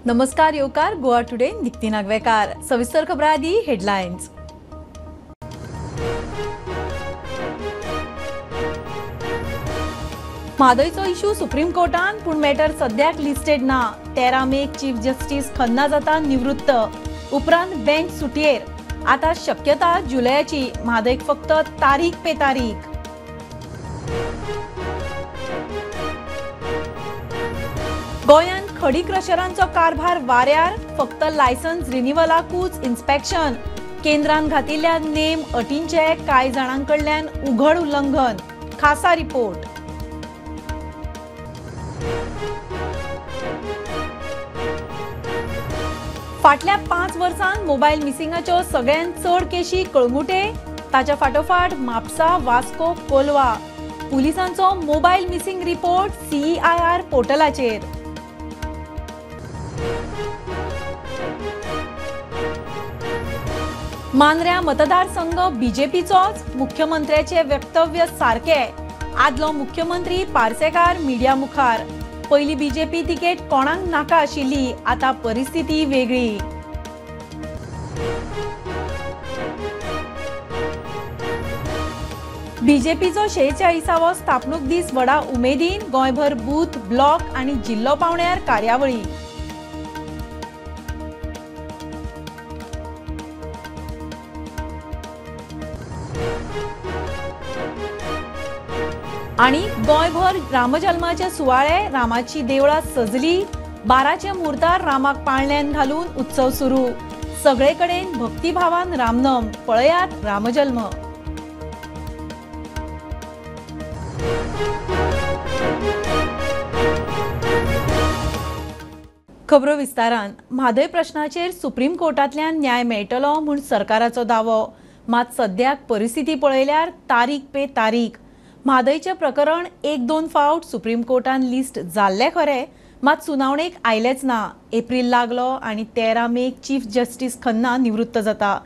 नमस्कार येवकार गोवा टुडे निक्ती नागवेकार। सविस्तर खबरां आदी हेडलायन्स। म्हादयचो इश्यू सुप्रीम कोर्टान, पूण मॅटर सद्याक लिस्टेड ना। 13 मेक चीफ जस्टीस खन्ना जाता निवृत्त, उपरांत बेंच सुटयेर। आता शक्यता जुलयाची, म्हादयक फक्त तारीख पे तारीख। गोंयांत खडी क्रशरांचो कारभार वाऱ्यार, फक्त लायसन्स रिन्युअलाकूच इन्स्पेक्शन। केंद्रान घातिल्ल्या नेम अटींचे कांय जाणां कडल्यान उघड उल्लंघन। खासा रिपोर्ट। फाटल्या 5 वर्सांत मोबायल मिसिंगाच्यो सगळ्यांत चड केशी कळंगुटे, ताच्या फाटोफाट म्हापसा, वास्को, कोलवा। पुलिसांचो मोबायल मिसिंग रिपोर्ट CEIR पोर्टलाचेर। मांद्र्या मतदारसंघ बीजेपीचोच, मुख्यमंत्र्याचे वक्तव्य सारके। आदलो मुख्यमंत्री पार्सेकार मिडिया मुखार। पयली बीजेपी तिकेट कोणाक नाका आशिल्ली, आता परिस्थिती वेगळी। बीजेपीचो 46वो स्थापणूक दीस व्हडा उमेदीन, गोंयभर बूथ, ब्लॉक आनी जिल्लो पावंड्यार कार्यावळी। आनी गोंयभर रामजल्माचे सुवाळे, रामाची देवळां सजली। 12चे मुहूर्तार रामाक पाळण्यान घालून उत्सव सुरू। सगळे कडेन भक्तिभावान रामनम। पळयात रामजल्म। खबरो विस्तारान। म्हादय प्रश्नाचेर सुप्रीम कोर्टांतल्यान न्याय मेळटलो म्हूण सरकाराचो दावो, मात सद्याक परिस्थिती पळयल्यार तारीख पे तारीख। म्हादयचें प्रकरण 1-2 फावट सुप्रीम कोर्टान लिस्ट जाल्लें खरें, मात सुनावणेक आयलेंच ना। एप्रील लागलो आनी 13 मेक चीफ जस्टीस खन्ना निवृत्त जाता।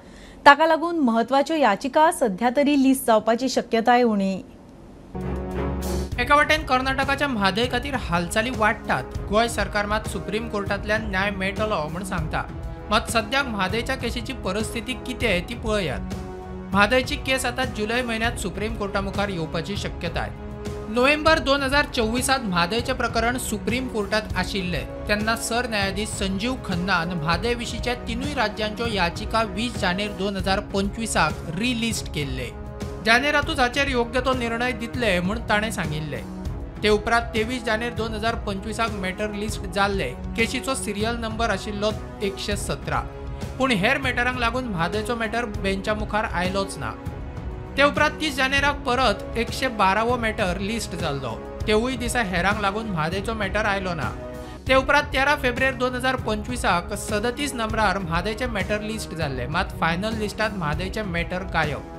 ताका लागून म्हत्वाच्यो याचिका सध्या तरी लिस्ट जावपाची शक्यताय उणी। एका वटेन कर्नाटकाच्या म्हादय खातीर हालचाली वाडटात, गोंय सरकार मात सुप्रीम कोर्टांतल्यान न्याय मेळटलो म्हूण सांगता। मात सद्याक म्हादयच्या केशीची परिस्थिती कितें ती पळयात। म्हादयची केस आता जुलय म्हयन्यांत सुप्रीम कोर्टा मुखार येवपाची शक्यताय। नोव्हेंबर 2024 म्हादयचें प्रकरण सुप्रीम कोर्टांत आशिल्लें तेन्ना सरन्यायाधीश संजीव खन्नान म्हादय विशींच्या 3 राज्यांच्यो याचिका 20 जानेर 2025 रिलिस्ट केल्ले। जानेरातूच हाचेर योग्य तो निर्णय दितले म्हूण ताणें सांगिल्लें। ते उपरांत 23 जानेर 2025 मॅटर लिस्ट जाल्ले। केशीचो सिरियल नंबर आशिल्लो 117, पूण हेर मॅटरांक लागून म्हादयचो मॅटर बेंचा मुखार आयलोच ना। ते उपरांत 30 जानेराक परत 112वो मॅटर लिस्ट जाल्लो, तेवूय दिसा हेरांक लागून म्हादयचो मॅटर आयलो ना। ते उपरांत 13 फेब्रुवारी 2025 37 नंबरार म्हादयचें मॅटर लिस्ट जाल्लें, मात फायनल लिस्टांत म्हादयचें मॅटर गायब।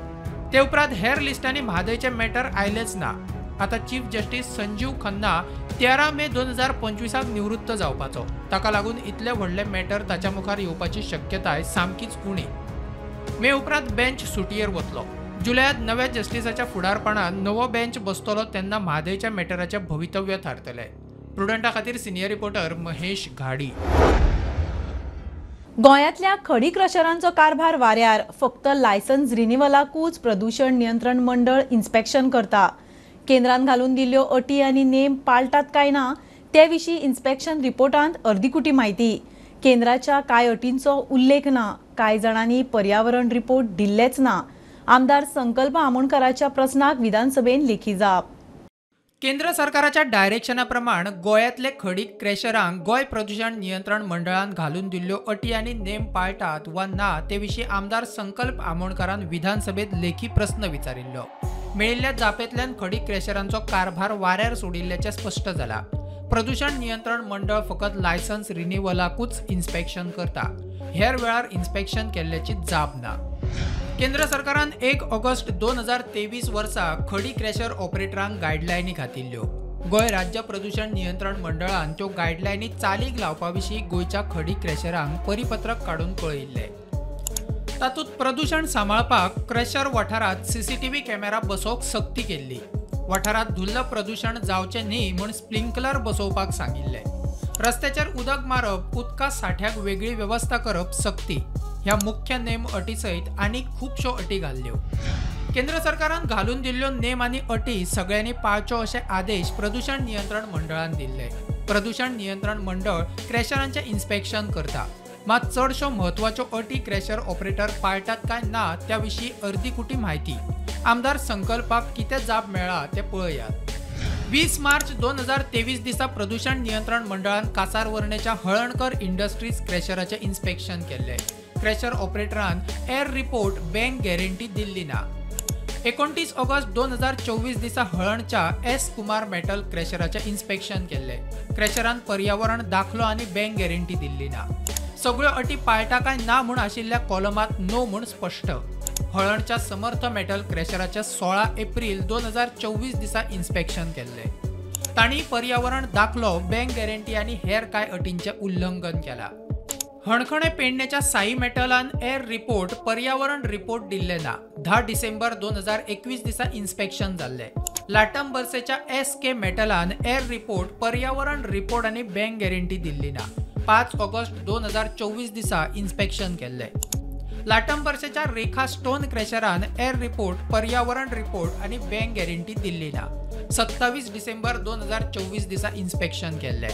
ते उपरांत हेर लिस्टांनी म्हादयचें मॅटर आयलेंच ना। आतां चीफ जस्टीस संजीव खन्ना 13 मे 2025 निवृत्त जावपाचो, ताका लागून इतले व्हडले मॅटर ताच्या मुखार येवपाची शक्यताय सामकीच उणी। मे उपरांत बेंच सुटयेर वतलो। जुलयात नव्या जस्टिसाच्या फुडारपणान नवो बेंच बसतलो तेन्ना म्हादयच्या मॅटराचें भवितव्य थारतलें। प्रुडंटा खातीर सिनियर रिपोर्टर महेश घाडी। गोंयांतल्या खडी क्रशरांचो कारभार वाऱ्यार, फक्त लायसन्स रिन्युअलाकूच प्रदूषण नियंत्रण मंडळ इन्स्पेक्शन करता। केंद्रान घालून दिल्ल्यो अटी आनी नेम पाळटात काय ना ते विशीं इन्स्पेक्शन रिपोर्टांत अर्दीकुटी म्हायती। केंद्राच्या कांय अटींचो उल्लेख ना, कांय जाणांनी पर्यावरण रिपोर्ट दिल्लेच ना। आमदार संकल्प आमोणकराच्या प्रस्नाक विधानसभेन लेखी जाप। केंद्र सरकाराच्या डायरेक्शना प्रमाण गोंयांतले खडी क्रॅशरांक गोंय प्रदूषण नियंत्रण मंडळान घालून दिल्ल्यो अटी आनी नेम पाळटात वा ना ते विशीं आमदार संकल्प आमोणकरान विधानसभेत लेखी प्रस्न विचारिल्लो। मेळिल्ल्या जापेंतल्यान खडी क्रॅशरांचो कारभार वाऱ्यार सोडिल्ल्याचें स्पश्ट जाला। प्रदूषण नियंत्रण मंडळ फकत लायसन्स रिन्युअलाकूच इन्स्पेक्शन करता, हेर वेळार इन्स्पेक्शन केल्ल्याची जाप ना। केंद्र सरकारान 1 ऑगस्ट 2023 वर्सा खडी क्रॅशर ऑपरेटरांक गायडलायनी घातिल्ल्यो। गोंय राज्य प्रदूषण नियंत्रण मंडळान त्यो गायडलायनी चालीक लावपा विशीं गोंयच्या खडी क्रॅशरांक परिपत्रक काडून कळयिल्लें। तातूंत प्रदूषण सांबाळपाक क्रॅशर वाठारांत CCTV camera बसोवंक सक्ती केल्ली। वाठारांत धुल्ल प्रदूषण जावचें न्ही म्हूण स्प्रिंकलर बसोवपाक सांगिल्लें। रस्त्याचेर उदक मारप, उदका साठ्याक वेगळी वेवस्था करप सक्ती ह्या मुख्य नेम अटी सयत आनी खुबश्यो अटी घाल्ल्यो. केंद्र सरकारान घालून दिल्ल्यो नेम आनी अटी सगळ्यांनी पाळच्यो अशे आदेश प्रदूषण नियंत्रण मंडळान दिल्ले. प्रदूषण नियंत्रण मंडळ क्रॅशरांचें इन्स्पेक्शन करता, मात चडश्यो म्हत्वाच्यो अटी क्रॅशर ऑपरेटर पाळटात काय ना त्या विशीं अर्दीकुटी म्हायती. आमदार संकल्पाक कितें जाप मेळ्ळा तें पळयात. 20 मार्च 2023 दिसा प्रदूषण नियंत्रण मंडळान कासारवर्णेच्या हळणकर इंडस्ट्रीज क्रॅशराचें इन्स्पेक्शन केल्लें. क्रॅशर ऑपरेटरान एअर रिपोर्ट बँक गॅरंटी दिल्ली ना. 29 ऑगस्ट 2024 दिसा हळणच्या एस कुमार मेटल क्रॅशराचें इन्स्पेक्शन केल्लें. क्रॅशरान पर्यावरण दाखलो आनी बँक गॅरंटी दिल्ली ना. सगळ्यो अटी पाळटा काय ना म्हूण आशिल्ल्या कॉलमांत नो म्हूण स्पश्ट. हळणच्या समर्थ मेटल क्रॅशराचें 16 एप्रील 2024 दिसा इन्स्पेक्शन केल्लें. तांणी पर्यावरण दाखलो, बँक गॅरंटी आनी हेर कांय अटींचें उल्लंघन केलां. हणखणे पेडण्याच्या साई मेटलान एअर रिपोर्ट, पर्यावरण रिपोर्ट दिल्ले ना. 10 डिसेंबर 2021 दिसा इन्स्पेक्शन जाल्लें. लाटंबर्सेच्या एस के मेटलान एअर रिपोर्ट, पर्यावरण रिपोर्ट आनी बँक गॅरंटी दिल्ली ना. 5 ऑगस्ट 2024 दिसा इन्स्पेक्शन केल्लें. लाटंबर्सेच्या रेखा स्टोन क्रॅशरान एअर रिपोर्ट, पर्यावरण रिपोर्ट आनी बँक गॅरंटी दिल्ली ना. 27 डिसेंबर 2024 दिसा इन्स्पेक्शन केल्लें.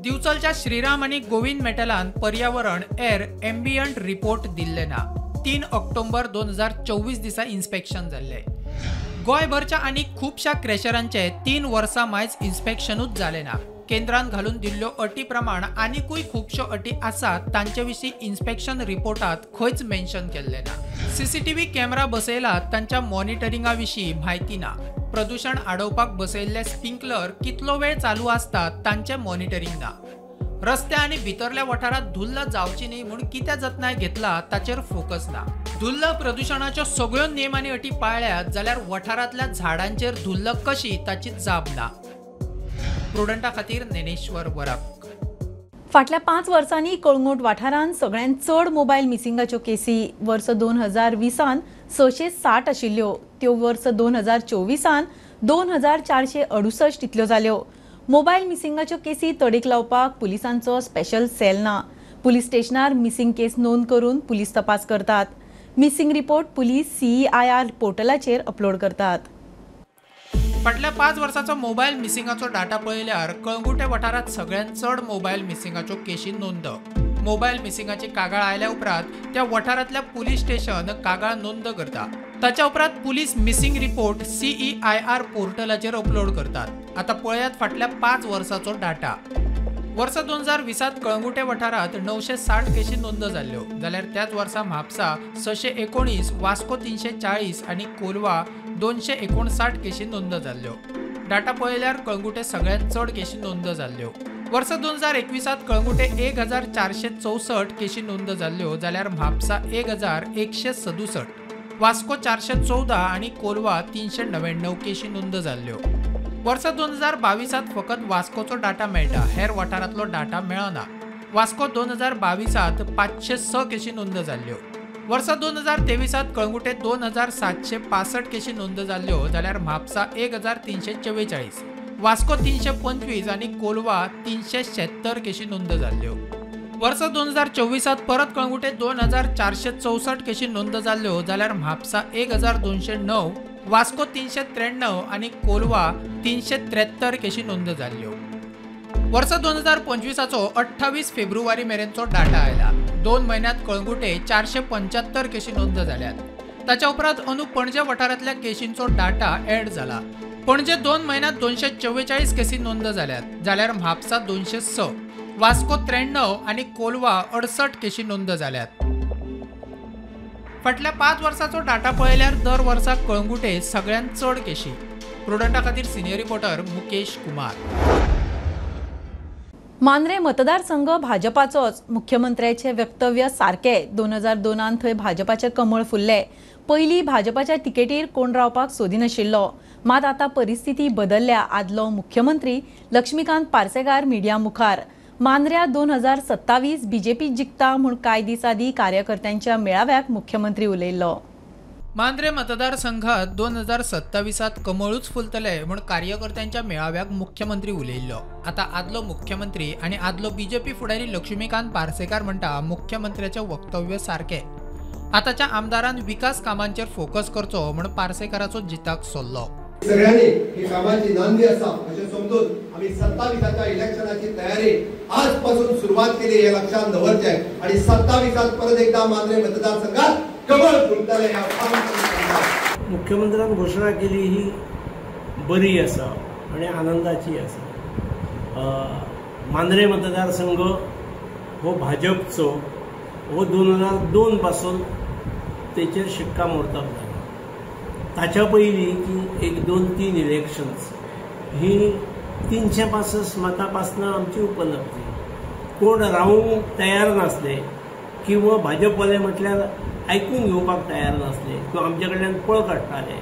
दिवचलच्या श्रीराम आनी गोविंद मेटलान पर्यावरण एअर एम्बियंट रिपोर्ट दिल्ले ना. 3 ऑक्टोबर 2024 दिसा इन्स्पेक्शन जाल्लें. गोंयभरच्या आनी खुबश्या क्रॅशरांचे 3 वर्सां मायज इन्स्पेक्शनूच जालें ना. केंद्रान घालून दिल्ल्यो अटी प्रमाण आनिकूय खुबश्यो अटी आसात तांचे विशीं इन्स्पेक्शन रिपोर्टांत खंयच मेन्शन केल्लें ना. सीसीटीव्ही कॅमेरा बसयलात तांच्या मॉनिटरिंगा विशीं म्हायती ना. प्रदूषण आडोवपाक बसयल्ले स्प्रिंकलर कितलो वेळ चालू आसतात तांचें मॉनिटरिंग ना. रस्ते आनी भितरल्या वाठारांत धुल्ल जावची न्ही म्हूण कितें जतनाय घेतला ताचेर फोकस ना. धुल्ल प्रदूषणाच्यो सगळ्यो नेम आनी अटी पाळ्ळ्यात जाल्यार वाठारांतल्या झाडांचेर धुल्ल कशी ताची जाप ना. प्रुडंटा खातीर ज्ञानेश्वर वरक. फाटल्या 5 वर्सांनी कळंगूट वाठारांत सगळ्यांत चड मोबायल मिसिंगाच्यो केसी वर्स 2020 660 आशिल्ल्यो, त्यो वर्स 2024 2468 इतल्यो जाल्यो. मोबायल मिसिंगाच्यो केसी तडीक लावपाक पुलिसांचो स्पेशल सेल ना. पुलीस स्टेशनार मिसिंग केस नोंद करून पुलीस तपास करतात. मिसिंग रिपोर्ट पुलीस CEIR पोर्टलाचेर अपलोड करतात. फाटल्या 5 वर्सांचो मोबायल मिसिंगाचो डाटा पळयल्यार कळंगूटे वाठारांत सगळ्यांत चड मोबायल मिसिंगाच्यो केशी नोंद. मोबायल मिसिंगाची कागाळ आयल्या उपरांत त्या वाठारांतल्या पुलीस स्टेशन कागाळ नोंद करता. ताच्या उपरांत पुलीस मिसिंग रिपोर्ट CEIR पोर्टलाचेर अपलोड करतात. आतां पळयात फाटल्या 5 वर्सांचो डाटा. वर्सा 2020 कळंगूटे वाठारांत 960 केशी नोंद जाल्ल्यो, जाल्यार त्याच वर्सा म्हापसा 619, वास्को 340 आनी कोलवा 259 केशी नोंद जाल्ल्यो. डाटा पळयल्यार कळंगूटे सगळ्यांत चड केशी नोंद जाल्ल्यो. वर्सा 2021 कळंगूटे 1464 केशी नोंद जाल्ल्यो, जाल्यार म्हापसा 1167, वास्को 414 आनी कोलवा 399 केशी नोंद जाल्ल्यो. वर्सा 2022 फकत वास्कोचो डाटा मेळटा, हेर वाठारांतलो डाटा मेळना. वास्को 2022 506 केशी नोंद जाल्ल्यो. वर्सा 2023 कळंगूटे 2765 केशी नोंद जाल्ल्यो, जाल्यार म्हापसा 1344, वास्को 325 आनी कोलवा 376 केशी नोंद जाल्ल्यो. वर्सा 2024 परत कळंगूटे 2464 केशी नोंद जाल्ल्यो, जाल्यार म्हापसा 1209, वास्को 393 आनी कोलवा 373 केशी नोंद जाल्ल्यो. वर्सा 2025 28 फेब्रुवारी मेरेनचो डाटा आयला. 2 म्हयन्यांत कळंगूटे 475 केशी नोंद जाल्यात. ताच्या उपरांत अंदू पणजे वाठारांतल्या केशींचो डाटा ऍड जाला. पणजे 2 म्हयन्यांत 244 केसी नोंद जाल्यात, जाल्यार म्हापसा 206, वास्को 93 आनी कोलवा 68 केशी नोंद जाल्यात. फाटल्या 5 वर्सांचो डाटा पळयल्यार दर वर्सा कळंगूटे सगळ्यांत चड केशी. प्रुडंटा खातीर सिनियर रिपोर्टर मुकेश कुमार. मांद्रे मतदारसंघ भाजपाचोच. मुख्यमंत्र्याचे वक्तव्य सारके. 2002 थंय भाजपाचे कमळ फुल्ले. पयलीं भाजपाच्या तिकेटीर कोण रावपाक सोदिनाशिल्लो, मात आतां परिस्थिती बदलल्या. आदलो मुख्यमंत्री लक्ष्मीकांत पार्सेकार मिडिया मुखार. मांद्र्या 2027 बीजेपी जिखता म्हूण कांय दीस आदीं कार्यकर्त्यांच्या मेळाव्याक मुख्यमंत्री उलयल्लो. मांद्रे मतदारसंघात 2027 कमळूच फुलतले म्हूण कार्यकर्त्यांच्या मेळाव्याक मुख्यमंत्री उलयिल्लो. आतां आदलो मुख्यमंत्री आनी आदलो बीजेपी फुडारी लक्ष्मीकांत पार्सेकार म्हणटा मुख्यमंत्र्याचें वक्तव्य सारकें. आतांच्या आमदारान विकास कामांचेर फोकस करचो म्हूण पार्सेकाराचो जिताक सोल्लो. सगळ्यांनी ही कामाची नांदी आसा अशें समजून आमी 27 इलेक्शनाची तयारी आजपासून सुरवात केली हे लक्षात दवरचें आनी 27 परत एकदा मांद्रे मतदारसंघात कमळ फुलतले. मुख्यमंत्र्यान घोशणा केली ही बरी आसा आनी आनंदाची आसा. मांद्रे मतदारसंघ हो भाजपचो हो 2002 पासून तेचेर शिक्कामोर्तब जाला. ताच्या पयलीं की 1, 2, 3 इलेक्शन्स ही 365 मतां पासना आमची उपलब्धी. कोण रावूंक तयार नासले किंवा भाजपवाले म्हटल्यार आयकून घेवपाक तयार नासले किंवा आमच्या कडल्यान पळ काडटाले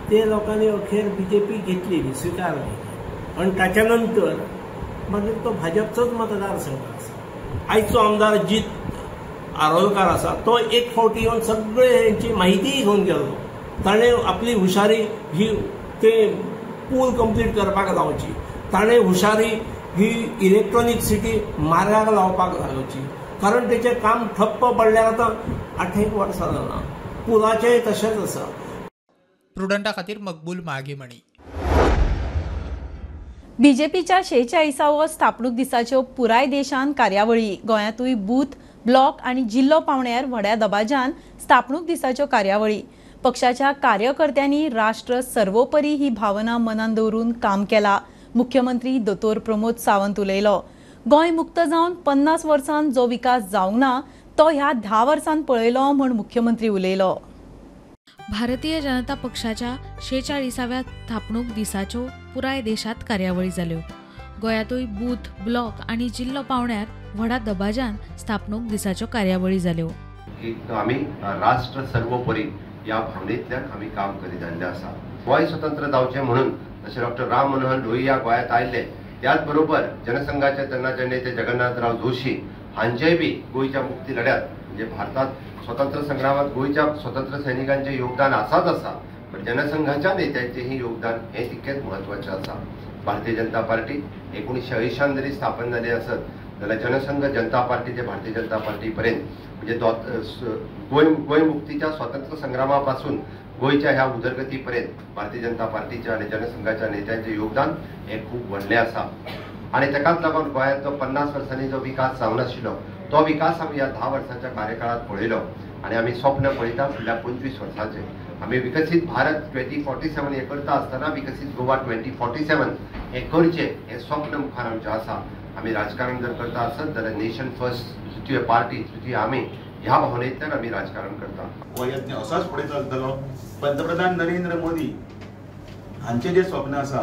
ते लोकांनी अखेर बीजेपी घेतली, स्विकारली आनी ताच्या नंतर मागीर तो भाजपचोच मतदारसंघ आसा. आयचो आमदार जीत आरोलकार आसा तो एक फावटी येवन सगळे हेंची माहितीय घेवन गेल्लो. ताणें आपली हुशारी ही ते पूल कंप्लीट करपाक लावची, ताणें हुशारी ही इलेक्ट्रॉनीक सिटी मार्गाक लावपाक लावची, कारण तेचें काम ठप्प पडल्यार आतां 8 वर्सां जालां. पुलाचेंय तशेंच आसा. प्रुडंटा खातीर मकबूल मागीमणी. बीजेपीच्या 46व्या स्थापणूक दिसाच्यो पुराय देशान कार्यावळी. गोंयांतूय बूथ, ब्लॉक आनी जिल्लो पावंड्यार व्हड्या दबाज्यान स्थापणूक दिसाच्यो कार्यावळी. पक्षाच्या कार्यकर्त्यांनी राष्ट्र सर्वोपरी ही भावना मनान दवरून काम केला. मुख्यमंत्री दोतोर प्रमोद सावंत उलयलो. गोंय मुक्त जावन 50 वर्सां जो विकास जावंक ना तो ह्या 10 वर्सां पळयलो म्हूण मुख्यमंत्री उलयलो. भारतीय जनता पक्षाच्या 46व्या स्थापणूक दिसाच्यो पुराय देशात कार्यावळी जाल्यो. गोंयांतूय बूथ, ब्लॉक आनी जिल्लो पावंड्यार व्हडा दबाज्यान स्थापणूक दिसाच्यो कार्यावळी जाल्यो. आमी राष्ट्र सर्वोपरी ह्या भावनेंतल्यान आमी काम करीत आयिल्ले आसा. गोंय स्वतंत्र जावचें म्हणून जशें डॉक्टर राम मनोहर लोहिया गोंयांत आयिल्ले त्याच बरोबर जनसंघाचे तेन्नाचे नेते जगन्नाथराव जोशी हांचेय बी गोंयच्या मुक्ती लढ्यात म्हणजे भारतात स्वतंत्र संग्रामात गोंयच्या स्वतंत्र सैनिकांचें योगदान आसाच आसा, पण जनसंघाच्या नेत्यांचेंही योगदान हें तितकेंच म्हत्वाचें आसा. भारतीय जनता पार्टी 1980 जरी स्थापन जाली आसत जाल्यार जनसंघ जनता पार्टी ते भारतीय जनता पार्टी पर्यंत म्हणजे गोंय मुक्तीच्या स्वतंत्र संग्रामा पासून गोंयच्या ह्या उदरगती पर्यंत भारतीय जनता पार्टीच्या आनी जनसंघाच्या नेत्यांचें योगदान हें खूब व्हडलें आसा. आनी ताकाच लागून गोंयांत जो 50 वर्सांनी जो विकास जावं नाशिल्लो तो विकास आमी ह्या 10 वर्सांच्या कार्यकाळांत पळयलो आनी आमी स्वप्न पळयता फुडल्या 25 वर्सांचें. आमी विकसीत भारत 2047 हें करता आसतना विकसीत गोवा 2047 हें करचें हें स्वप्न मुखार आमचें आसा. आमी राजकारण जर करता आसत जाल्यार नेशन फर्स्ट, तृतीय पार्टी, तृतीय आमी ह्या भावनेंतल्यान आमी राजकारण करता. हो यत्न असोच फुडें चलतलो. पंतप्रधान नरेंद्र मोदी हांचें जें स्वप्न आसा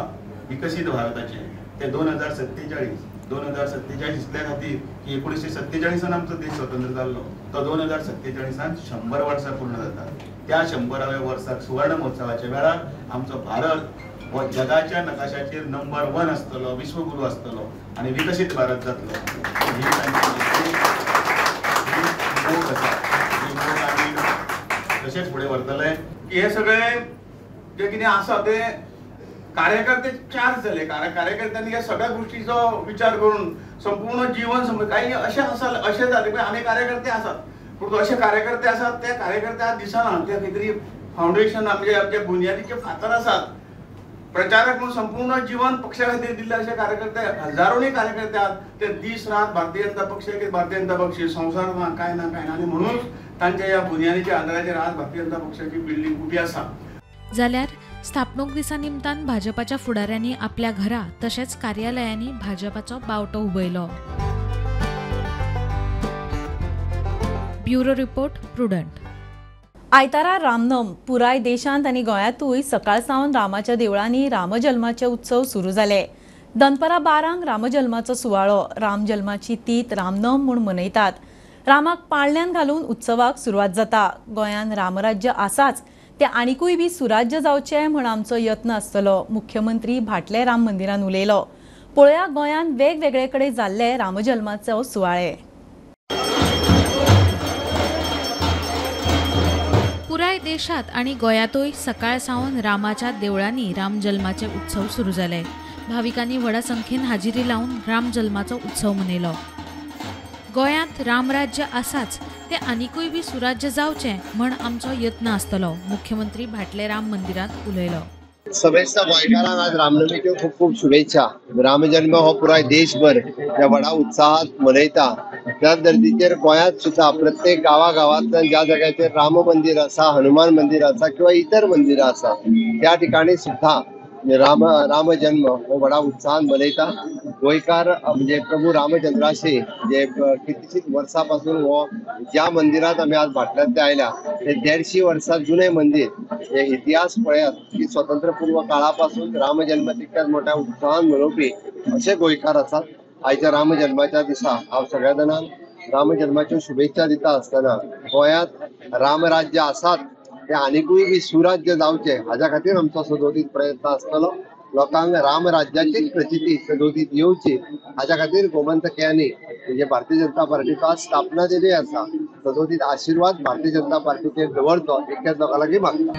विकसीत भारताचें तें 2047 2047 इतल्या खातीर की 1947 आमचो देश स्वतंत्र जाल्लो तो 2047 100 वर्सां पूर्ण जाता. त्या 100व्या वर्साक सुवर्ण महोत्सवाच्या वेळार आमचो भारत हो जगाच्या नकाशाचेर नंबर 1 आसतलो, विश्वगुरू आसतलो आनी विकसीत भारत जातलो. ही तांची मोख आसा. ही मोख आमी तशेंच फुडें व्हरतले. की हे सगळे जे कितें आसा ते कार्यकर्ते चार्ज जाले. कार्यकर्त्यांनी ह्या सगळ्या गोष्टीचो विचार करून संपूर्ण जीवन समज काही अशें आसा अशें जालें आनी कार्यकर्ते आसात पूण अशे कार्यकर्ते आसात ते कार्यकर्ते आज दिसना. ते खंय तरी फावंडेशन म्हणजे आमचे बुनियादीचे फातर आसात. प्रचारक म्हणून संपूर्ण जीवन पक्षा खातीर दिल्ले अशे कार्यकर्ते हजारोंनी कार्यकर्ते आहात ते दीस रात भारतीय जनता पक्ष भारतीय जनता पक्ष संवसार ना काय ना काय ना आनी म्हणून तांच्या ह्या बुनियादीच्या आधाराचेर आज भारतीय जनता पक्षाची बिल्डींग उबी आसा. जाल्यार स्थापणूक दिसा निमतान भाजपाच्या फुडाऱ्यांनी आपल्या घरा तशेंच कार्यालयांनी भाजपाचो बावटो उबयलो. Bureau report, Prudent. आयतारा रामनम. पुराय देशांत आनी गोंयांतूय सकाळ सावन रामाच्या देवळांनी रामजल्माचे उत्सव सुरू जाले. दनपरां 12 रामजल्माचो सुवाळो, रामजल्माची तीथ रामनम म्हूण मनयतात. रामाक पाळण्यांत घालून उत्सवाक सुरवात जाता. गोंयांत रामराज्य आसाच, ते आनिकूय बी सुराज्य जावचें म्हूण आमचो यत्न आसतलो, मुख्यमंत्री भाटले राम मंदिरान उलयलो. पळया गोंयांत वेगवेगळे कडेन जाल्ले रामजल्माचो सुवाळे. पुराय देशात आणि गोंयांतूय सकाळ सावन रामाच्या देवळांनी रामजल्माचे उत्सव सुरू जाले. भाविकांनी व्हडा संख्येन हाजिरी लावन रामजल्माचो उत्सव मनयलो. गोंयांत रामराज्य आसाच, ते आनिकूय बी सुराज्य जावचें म्हण आमचो यत्न आसतलो, मुख्यमंत्री भाटले राम मंदिरांत उलयलो. समेस्त गोंयकारांक आज रामनमीच्यो खूब खूब शुभेच्छा. रामजन्म हो पुराय देशभर ह्या व्हडा उत्साहात मनयता. त्याच धर्तीचेर गोंयांत सुद्दां प्रत्येक गांवागांवांतल्यान ज्या जाग्याचेर राम मंदिर आसा, हनुमान मंदिर आसा किंवा इतर मंदिरां आसा त्या ठिकाणी सुद्दां रामजन्म हो व्हडा उत्साहान मनयता. गोंयकार म्हणजे प्रभू रामचंद्राशी जे कितलीशीच वर्सां पासून हो ज्या मंदिरांत आमी आज भाटल्यांत आयल्या ते 150 वर्सां जुने मंदिर, हे इतिहास पळयात की स्वतंत्र पूर्व काळा पासून रामजन्म तितक्याच मोठ्या उत्साहान मनोवपी अशे गोंयकार आसात. आयच्या रामजन्माच्या दिसा हांव सगळ्या जाणांक रामजन्माच्यो शुभेच्छा दिता आसतना गोंयांत रामराज्य आसात ते आनिकूय बी सुराज्य जावचे हाज्या खातीर आमचो सदोदीत प्रयत्न आसतलो. लोकांक रामराज्याचीच प्रचिती सदोदीत येवची हाज्या खातीर गोमंतकयांनी म्हणजे भारतीय जनता पार्टीचो आज स्थापना दिनूय आसा, सदोदीत आशिर्वाद भारतीय जनता पार्टीचेर दवरचो इतक्याच लोकां लागीं मागता.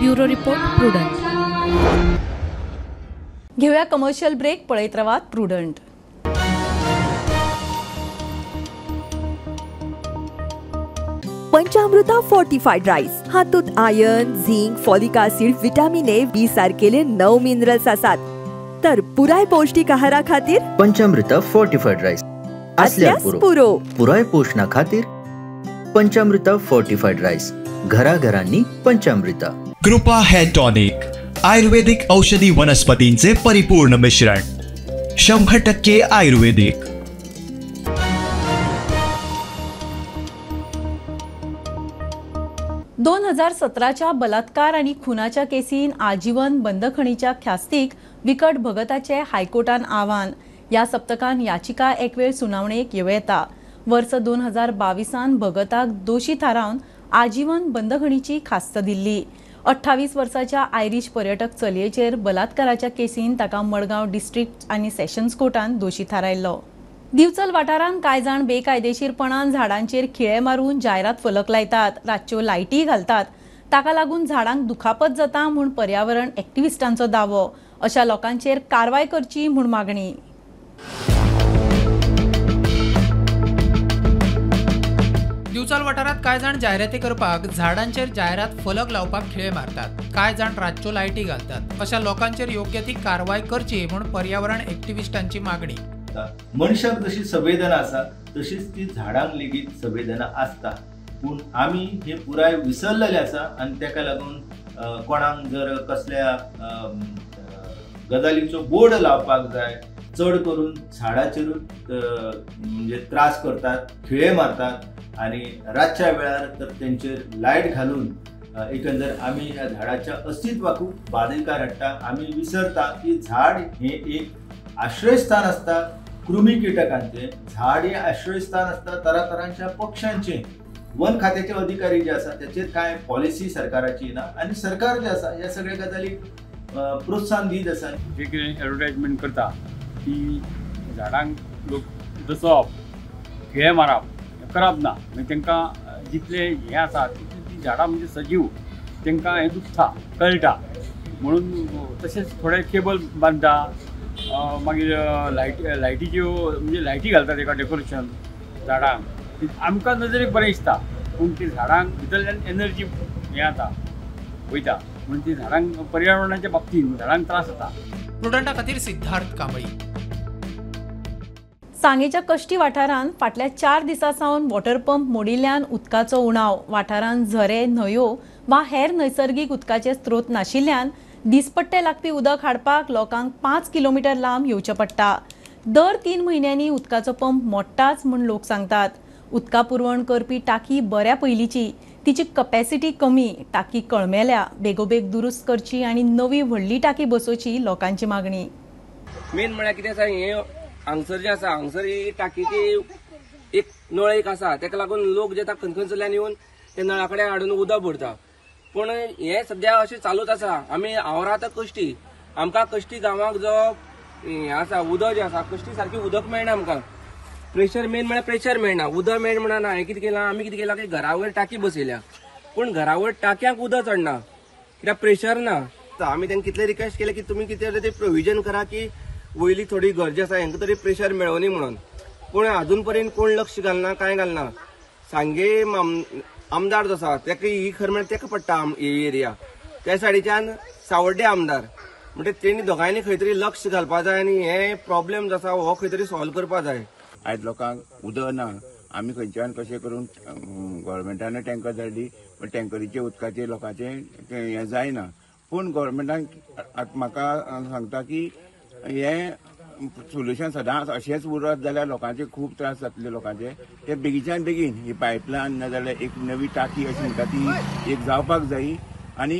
Bureau report, Prudent. घेऊया कमर्शियल ब्रेक. पळयत रावात प्रुडंट. पंचामृता फोर्टिफाईड राईस हातूंत iron, zinc, folic acid, vitamin A, B सारकेले 9 minerals आसात. तर पुराय पौष्टिक आहारा खातीर पंचामृता फोर्टिफाईड राईस असल्यार पुरो. पुराय पोषणा खातीर पंचामृता फोर्टिफाईड राईस, घराघरांनी पंचामृता. कृपा हेअर टॉनिक, आयुर्वेदिक औषधी वनस्पतींचे परिपूर्ण मिश्रण, 100% आयुर्वेदिक. 2017च्या बलात्कार आणि खुनाच्या केसीन आजीवन बंदखणीच्या ख्यास्तीक विकट भगताचे हायकोर्टान आव्हान. या सप्तकान याचिका एक वेळ सुनावणेक येवं येता. वर्स 2022 भगताक दोषी थारावन आजीवन बंदखणीची खास्त दिल्ली. 28 वर्साच्या आयरिश पर्यटक चलयेचेर बलात्काराच्या केसीन ताका मडगांव डिस्ट्रिक्ट आनी सेशन्स कोर्टान दोशी थारायल्लो. दिवचल वाठारांत कांय जाण बेकायदेशीरपणान झाडांचेर खिळे मारून जायरात फलक लायतात, रातच्यो लायटीय घालतात. ताका लागून झाडांक दुखापत जाता म्हूण पर्यावरण एक्टिविस्टांचो दावो. अशा लोकांचेर कारवाय करची म्हूण मागणी. दिवचल वाठारांत कांय जाण जायराती करपाक झाडांचेर जायरात फलक लावपाक खिळे मारतात, कांय जाण रातच्यो लायटी घालतात. अशा लोकांचेर योग्य ती कारवाय करची म्हूण पर्यावरण एक्टिविस्टांची मागणी. मनशाक जशी संवेदना आसा तशीच ती झाडांक लेगीत संवेदना आसता, पूण आमी हे पुराय विसरलेले आसा आनी ताका लागून कोणाक जर कसल्या गजालीचो बोर्ड लावपाक जाय, चड करून झाडाचेरूच म्हणजे त्रास करतात, खिळे मारतात आनी रातच्या वेळार तर तेंचेर लायट घालून एकंदर आमी ह्या झाडाच्या अस्तित्वाकूच बाधिकार हाडटा. आमी विसरता की झाड हें एक आश्रयस्थान आसता कृमी किटकांचें, झाड हें आश्रयस्थान आसता तरातरांच्या पक्ष्यांचें. वन खात्याचे अधिकारी जे आसा त्याचेर कांय पॉलिसी सरकाराची ना आनी सरकार जे आसा ह्या सगळ्या गजालीक प्रोत्साहन दीत आसा. जे कितें एडवर्टायजमेंट करता ती झाडांक लोक दसप, खिळे मारप करप ना, म्हणजे तांकां जितले हें आसा तितली ती झाडां म्हणजे सजीव, तांकां हें दुखता कळटा म्हणून. तशेंच थोडे केबल बांदता, मागीर लायटीच्यो म्हणजे लायटी घालतात एका डेकोरेशन झाडांक. आमकां नजरेक बरें दिसता पूण ती झाडांक भितरल्यान एनर्जी हें जाता वयता, म्हणून ती झाडांक पर्यावरणाच्या बाबतींत झाडांक त्रास जाता. प्रुडंटा खातीर सिद्धार्थ कांबळी. सांगेच्या कश्टी वाठारांत फाटल्या 4 दिसां सावन वॉटर पंप मोडिल्ल्यान उदकाचो उणाव. वाठारांत झरे, न्हंयो वा हेर नैसर्गीक उदकाचे स्रोत नाशिल्ल्यान दिसपट्टे लागपी उदक हाडपाक लोकांक 5 किलोमिटर लांब येवचें पडटा. दर 3 म्हयन्यांनी उदकाचो पंप मोडटाच म्हूण लोक सांगतात. उदका पुरवण करपी टाकी बऱ्या पयलींची, तिची कपॅसिटी कमी, टाकी कळमेल्या, बेगोबेग दुरुस्त करची आनी नवी व्हडली टाकी बसोवची लोकांची मागणी. मेन म्हळ्यार कितें आसा, हें हांगसर जें आसा हांगसर ही टाकीची एक नळ एक आसा, ताका लागून लोक जे खंय खंयसरल्यान येवन ते नळा कडेन हाडून उदक भरता. पूण हें सद्या अशें चालूच आसा. आमी हांव रावता कश्टी, आमकां कश्टी गांवाक जो हें आसा उदक जें आसा कश्टी सारकें उदक मेळना आमकां. प्रेशर मेन म्हळ्यार प्रेशर मेळना, उदक मेळ म्हणना. हांवें कितें केलां, आमी कितें केलां की घरा वयर टाकी बसयल्या, पूण घरा वयर टाकयांक उदक चडना कित्याक प्रेशर ना. आमी तांकां कितले रिक्वेस्ट केले की तुमी कितें तरी प्रोविजन करा की वयली थोडी गरज आसा हेंकां तरी प्रेशर मेळोवनी म्हणून, पूण अजून पर्यंत कोण लक्ष घालना, कांय घालना. सांगे आमदार जो आसा ताका ही खरें म्हळ्यार ताका पडटा ही एरिया, त्या सायडीच्यान सावड्डे आमदार, म्हणजे तेणी दोगांयनी खंय तरी लक्ष घालपा जाय आनी हे प्रॉब्लेम जो आसा हो खंय तरी सॉल्व करपा जाय. आयज लोकांक उदक ना, आमी खंयच्यान कशें करून गव्हर्मेंटान टँकर धाडली, पण टँकरीचे उदकाचे लोकांचे हें जायना. पूण गव्हर्मेंटान म्हाका सांगता की हें सोल्युशन सदांच अशेंच उरत जाल्यार लोकांचे खूब त्रास जातले. लोकांचे ते बेगीच्यान बेगीन ही पायपलायन ना जाल्यार एक नवी टाकी अशी म्हणटा ती एक जावपाक जाय आनी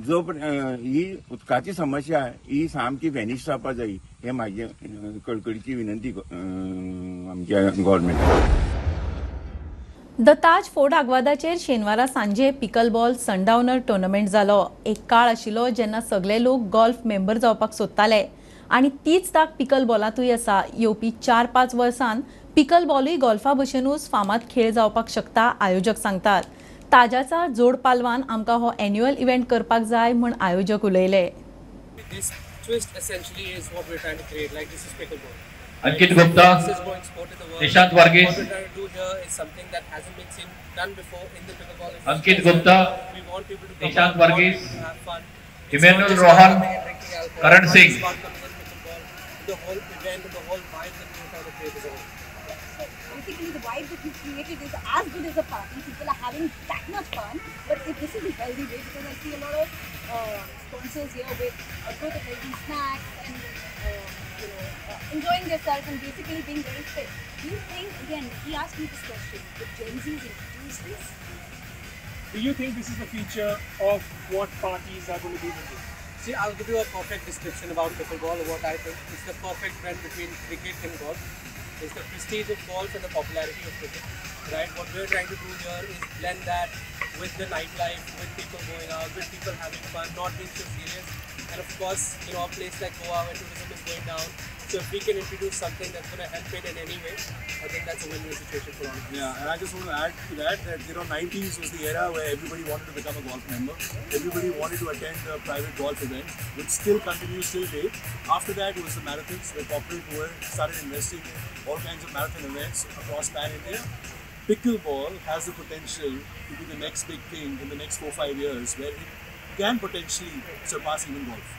जो ही उदकाची समस्या ही सामकी व्हॅनिश जावपाक जाय, हे म्हाजी कळकळीची विनंती आमच्या गव्हर्मेंटाक. The Taj fort आग्वादाचेर शेनवारा सांजे पिकल बॉल सनडावनर टुर्नामेंट जालो. एक काळ आशिल्लो जेन्ना सगळे लोक गोल्फ मेंबर जावपाक सोदताले आनी तीच ताक पिकल बॉलांतूय आसा. येवपी 4-5 वर्सांत पिकल बॉलूय गोल्फा भशेनूच फामाद खेळ जावपाक शकता, आयोजक सांगतात. ताजाचा जोड पालवान आमकां हो एन्युअल इव्हेंट करपाक जाय म्हूण आयोजक उलयले. Ankit Gupta, Nishant Varghese, Ankit Gupta, Nishant Varghese, Emmanuel Rohan, Karan Singh. The whole event and the whole vibe that we're trying to create is all. So basically the vibe that you've created is as good as a party. People are having that much fun, but if this is a healthy way, because I see a lot of sponsors here with good healthy snacks and enjoying themselves and basically being very fit. Do you think, again, he asked me this question, would Gen Zs introduce this? Do you think this is the future of what parties are going to be with this? See, I'll give you a perfect description about pickleball, what I think. It's the perfect blend between cricket and golf. It's the prestige of golf and the popularity of cricket, right? What we're trying to do here is blend that with the nightlife, with people going out, with people having fun, not being so serious. And of course, you know, a place like Goa where tourism is going down, so if we can introduce something that's going to help it in any way, I think that's a win-win situation for all of us. Yeah, and I just want to add to that that, you know, 90s was the era where everybody wanted to become a golf member. Everybody wanted to attend a private golf event, which still continues till date. After that, it was the marathons, where corporate world started investing in all kinds of marathon events across pan-India. Pickleball has the potential to be the next big thing in the next 4-5 years, where it can potentially surpass even golf.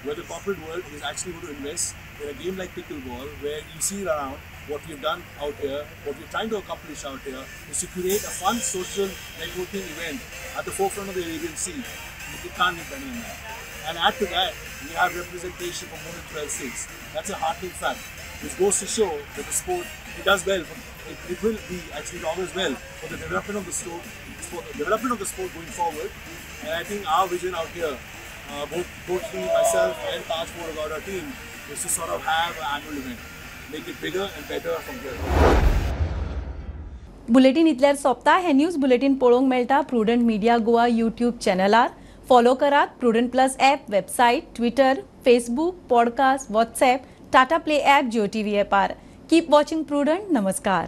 Where the corporate world is actually going to invest in a game like pickleball, where you see around what we've done out here, what we're trying to accomplish out here, is to create a fun social networking event at the forefront of the Arabian Sea. You can't get better than that. And add to that, we have representation from more than 12 states. That's a heartening fact, which goes to show that the sport, it does well. It will be actually always well for the development of the sport, going forward. And I think our vision out here, both me, myself, and Taj Fort Aguada team, is to sort of have an annual event, make it bigger and better from here. Bulletin इतल्यार सोंपता. हे news bulletin पळोवंक मेळटा Prudent Media Goa YouTube चॅनलार. Follow करात Prudent plus app, website, Twitter, Facebook, podcast, WhatsApp, Tata Play app, Jio TV ॲपार. Keep watching prudent. नमस्कार.